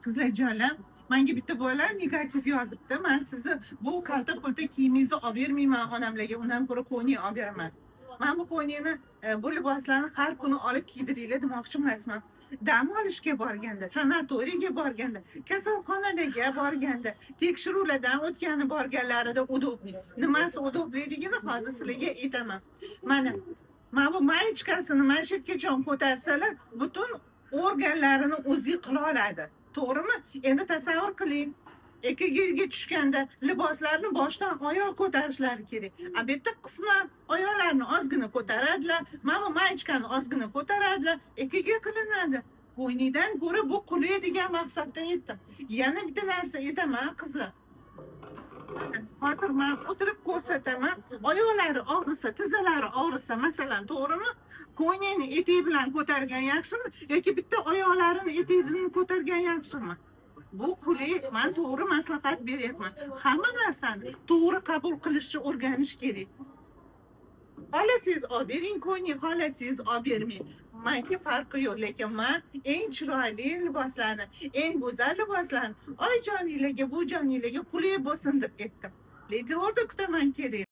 Qizlarjonlar, manga bitta bola negativ yozibdi: "Man sizni bu kalta pulta kiyimingizni olib bermayman onamlarga, undan ko'ra ko'ynak olib beraman." Man bu ko'ynakni, bu liboslarni har kuni olib kiydiringlar demoqchi emasman. Dam olishga borganda, sanatoriyga borganda, kasalxonalarga borganda, tekshiruvlardan o'tgani borganlarida удобный. Nimasi удобный ligini hozir sizlarga aytaman. Mana bu маечка sini mana shu yergacha ko'tarsalar, butun organlarini o'zi qila oladi, to'g'rimi? Endi tasavvur qiling, EKGga tushganda liboslarni boshdan oyoq ko'tarishlari kerak, a bu yerda qisman oyoqlarini ozgina ko'taradilar, mana bu маечка ni ozgina ko'taradilar, EKG qilinadi. Ko'ynakdan ko'ra bu qulay degan maqsadda aytdim. Yana bitta narsa aytaman, qizlar. Hozir man o'tirib ko'rsataman. Oyoqlari og'risa, tizzalari og'risa, masalan, to'g'rimi, ko'ynakni etak bilan ko'targan yaxshimi yoki bitta oyoqlarini etagini ko'targan yaxshimi? Bu qulay. Man to'g'ri maslahat beryapman. Hamma narsani to'g'ri qabul qilishni o'rganish kerak. Xohlasangiz, olib bering ko'ynak, xohlasangiz, olib bermang, manga farqi yo'q. Lekin man eng chiroyli liboslarni, eng go'zal liboslarni oyijoninglarga, buvijoninglarga qulay bo'lsin deb aytdim. Ledi Lorda kutaman, keling.